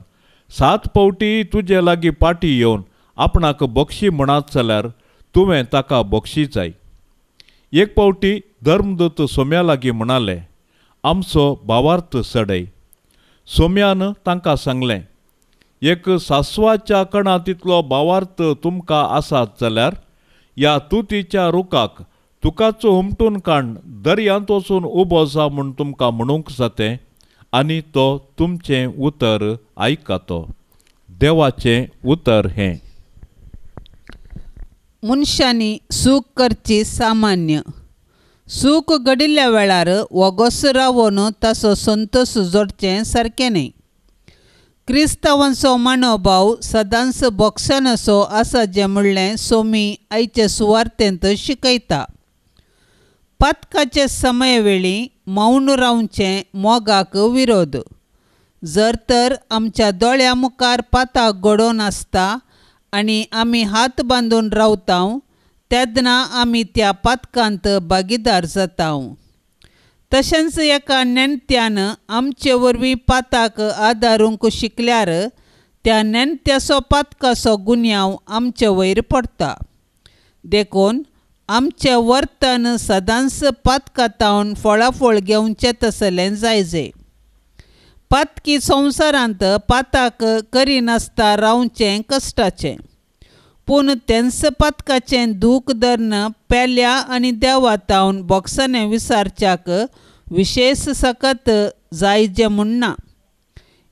7 फावटी तुजे लागीं पाटी येवन आपणाक बक्षी म्हणत जाल्यार तुवें ताका बक्षी जाय. एक फावटी धर्मदूत सोम्या लागीं म्हणाले, आमचो भावार्थ सडय. सोम्यान तांकां सांगलें, एक सासवाच्या कणा तितलो भावार्थ तुमकां आसात जाल्यार ह्या तुतीच्या रुखाक तुकाच हुमटून काण दर्यांत वचून उबो जा म्हूण तुमकां म्हणूंक जातें आनी तो तुमचें उतर आयकतो. देवाचें उतर हें. मनशांनी सूख करची सामान्य. सूख घडिल्ल्या वेळार वोगोस रावन ताचो संतोश जोडचें सारकें न्हय. क्रिस्तांवांचो मनोभाव सदांच बोगसनाचो आसा जें म्हणलें सोमी आयचे सुवार्तेंत शिकयता. पातकाचे समय वेळी मौन रावचें मोगाक विरोध. जर तर आमच्या दोळ्या मुखार पाताक घडोवन आसता आनी आमी हात बांदून रावता तेन्ना आमी त्या पातकांत भागीदार जाता. तशेंच एका नेणत्यान आमचे वरवीं पाताक आदारूंक शिकल्यार त्या नेणत्याचो पातकाचो गुन्यांव आमचे वयर पडटा. देखून आमचें वर्तन सदांच पातकातावन फळाफळ घेवचें तसलें जायजे. पातकी संवसारांत पाताक करिनासता रावचें कश्टाचें, पूण तेंच पातकाचें दूख धरून पेल्या आनी देवातावन बोगसणें विसारच्याक विशेश सकत जायजें म्हूण ना.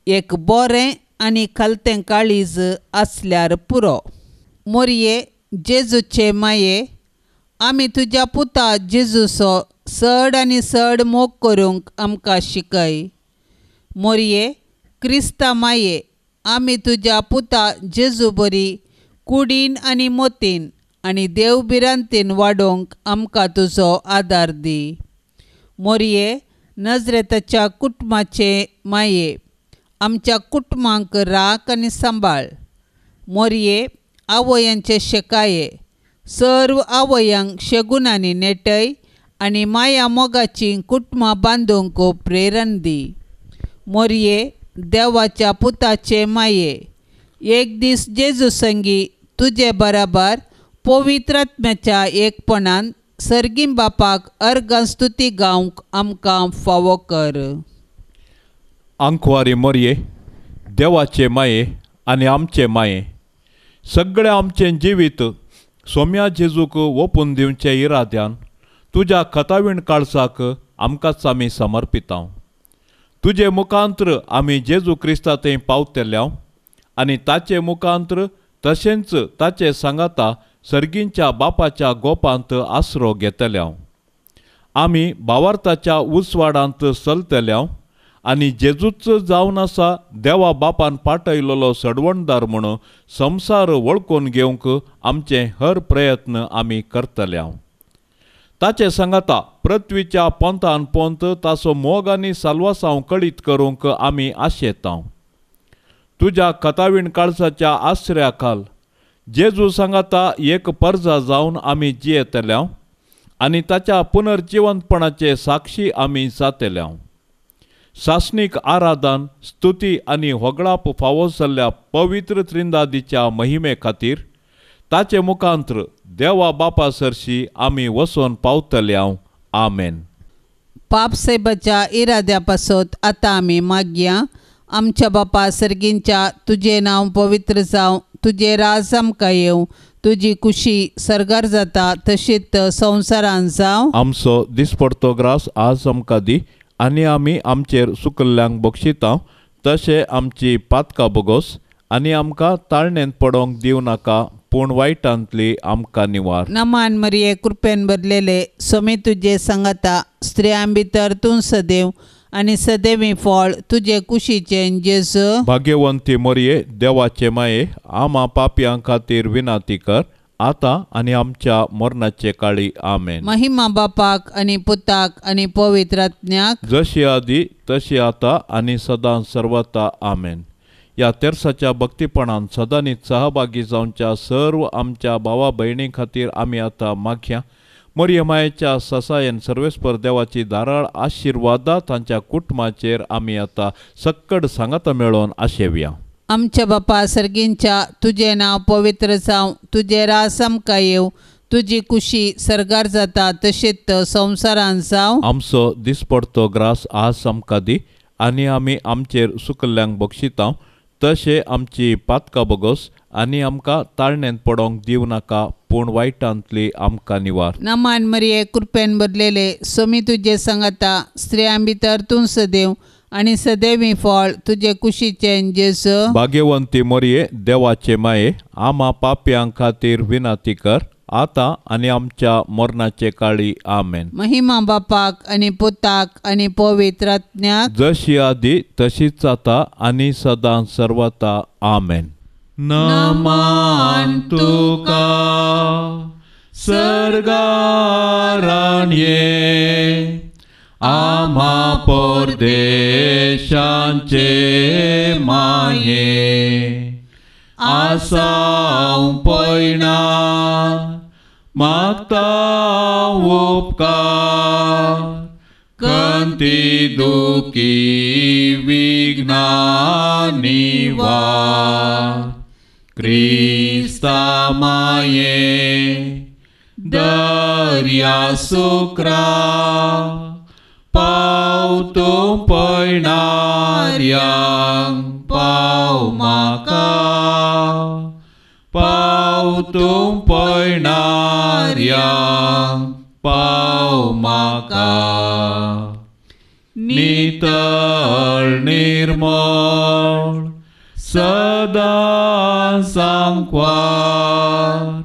एक बरें आनी खालतें काळीज आसल्यार पुरो. मोरये जेजूचे माये, आमी तुज्या पुता जेजूचो चड आनी चड मोग करूंक आमकां शिकय. मोरये क्रिस्ता माये, आमी तुज्या पुता जेजू बरी कुडीन आनी मोतीन आनी देव भिरांतीन वाडोवंक आमकां तुजो आदार दी. मोरये नजरेताच्या कुटुंबाचे माये, आमच्या कुटुंबांक राख आनी सांबाळ. मोरये आवयांचे शेकाये, सर्व आवयांक शेगुणांनी नेटय आनी माया मोगाची कुटुंबां बांदूंक प्रेरण दी. मोरये देवाच्या पुताचे माये, एक दीस जेजू संगी तुजे बराबर पवित्र आत्म्याच्या एकपणान सर्गीं बापाक अर्गां स्तुती गावंक आमकां फावो कर. आंकवारी मोरये, देवाचे माये आनी आमचे माये, सगळें आमचें जिवीत सोम्या जेजूक ओपून दिवचे इराद्यान तुज्या खतावीण काळसाक आमकांच आमी समर्पितांव. तुजे मुखांत्र आमी जेजू क्रिस्ता थंय पावतल्या आनी ताचे मुखांत्र तशेंच ताचे सांगाता सर्गींच्या बापाच्या गोपांत आसरो घेतल्या. आमी भावार्थाच्या उजवाडांत चलतल्या आनी जेजूच जावन आसा देवा बापान पाटयलेलो सडवणदार म्हूण संवसार वळखून घेवंक आमचे हर प्रयत्न आमी करतल्या. ताचे सांगाता पृथ्वीच्या पोंतान पोंत ताचो मोग आनी साल्वासांव कळीत करूंक आमी आशेतांव. तुज्या कथावीण काळजाच्या आसऱ्या खाल जेजू सांगाता एक परजा जावन आमी जियेतल्यांव आनी ताच्या पुनर्जिवंतपणाचे साक्षी आमी जातल्यांव. सासणीक आराधन, स्तुती आनी होगळाप फावो जाल्ल्या पवित्र त्रिंदादीच्या महिमे खातीर ताचे मुखांत्र देवा बापा सरशी आमी वचोन पावतल्यांव. आमेन. पाप साहेबाच्या इराद्या पासत आतां आमी मागया. आमच्या बापा सर्गींच्या, तुजें नांव पवित्र जावं, तुजें राज आमकां येवं, तुजी कुशी सर्गार जाता तशीच संवसारान जावं. आमचो दिसपडतो ग्रास आज आमकां दी आनी आमी आमचेर सुकल्ल्यांक बक्षितांव तशें आमची पातकां बोगोस आनी आमकां ताळणेंत पडोंक दिवं नाका, पूण वायटांतली आमकां निवार. नमान मरिये, कृपेन भरलेले, स्वामी तुजे सांगाता, स्त्रियां भितर तूं सदैव आनी सदैवी फळ तुजे कुशीचें जेजू. भाग्यवंती मरिये, देवाचे माये, आमा पापयां खातीर विनंती कर आतां आनी आमच्या मरणाचे काळी. आमेन. महिमा बापाक आनी पुताक आनी पवित्र आत्म्याक, जशी आदी तशी आतां आनी सदां सर्वता. आमेन. ह्या तेर्साच्या भक्तीपणान सदांनीच सहभागी जावच्या सर्व आमच्या भावा भयणी खातीर आमी आतां मागया. मरिये मायेच्या ससायेन सर्वेस्पर देवाची धाराळ आशिर्वादा तांच्या कुटुंबाचेर आमी आतां सक्कड सांगाता मेळोवन आशेवया. आमच्या बापा सर्गींच्या, तुजें नांव पवित्र जावं, तुजें राज आमकां येवं, तुजी कुशी सर्गार जाता तशीच संवसारान जावं. आमचो दिसपडतो ग्रास आज आमकां दी आनी आमी आमचेर सुकल्ल्यांक बक्षितांव तशें आमची पातकां बोगोस आनी आमकां ताळणेंत पडोंक दिवं नाका, पूण वायटांतली आमकां निवार. नमान मरिये, कृपेन भरलेले, स्वामी तुजे सांगाता, स्त्रियां भितर तूं सदैव आनी सदैवी फळ तुजे कुशीचें जेजू. भाग्यवंती मरिये, देवाचे माये, आमा पापयां खातीर विनंती कर आतां आनी आमच्या मरणाचे काळी. आमेन. महिमा बापाक आनी पुताक आनी पवित्र आत्म्याक, जशी आदी तशीच आतां आनी सदां सर्वता. आमेन. नमान तुका सर्गाराणये, आमा परदेशांचे माये, आसाव पयणा मागता उपकार, कंती दुखी विघ्ना निवार, क्रिस्ता माये दर्या सुक्रा, पाव तूं पयणार्यांक पाव म्हाका, पाव तूं पयणार्यांक पाव म्हाका. नितळ निर्मळ सदां सांकवार,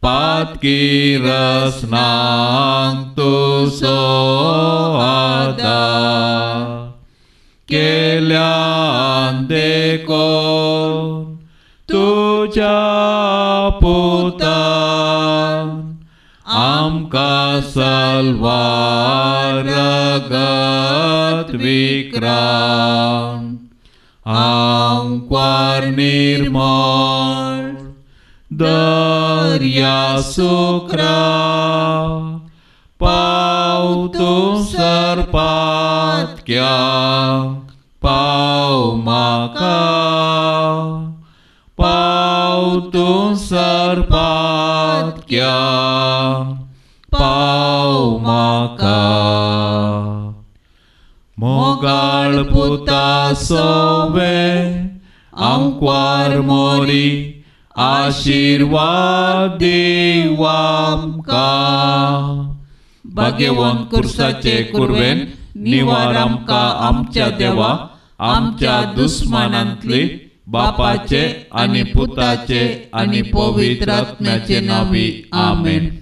पातकी रसनांक तुजो आदार, केल्यान देखून तुज्या पुतान आमकां सलवार रगत विक्रांत, आंकवार निर्मळ दर्या सुक्रा, पाव तूं सरपातक्या पाव म्हाका, पाव तूं सरपातक्या पाव म्हाका. मोगाळ पुता सोवे आंकवार मोरी, आशिर्वाद दीव आमकां. भाग्यवंत कुर्साचे कुर्वेन निवार आमकां आमच्या देवा, आमच्या दुस्मानांतली, बापाचे आनी पुताचे आनी पवित्र आत्म्याचे नांवी. आमेन.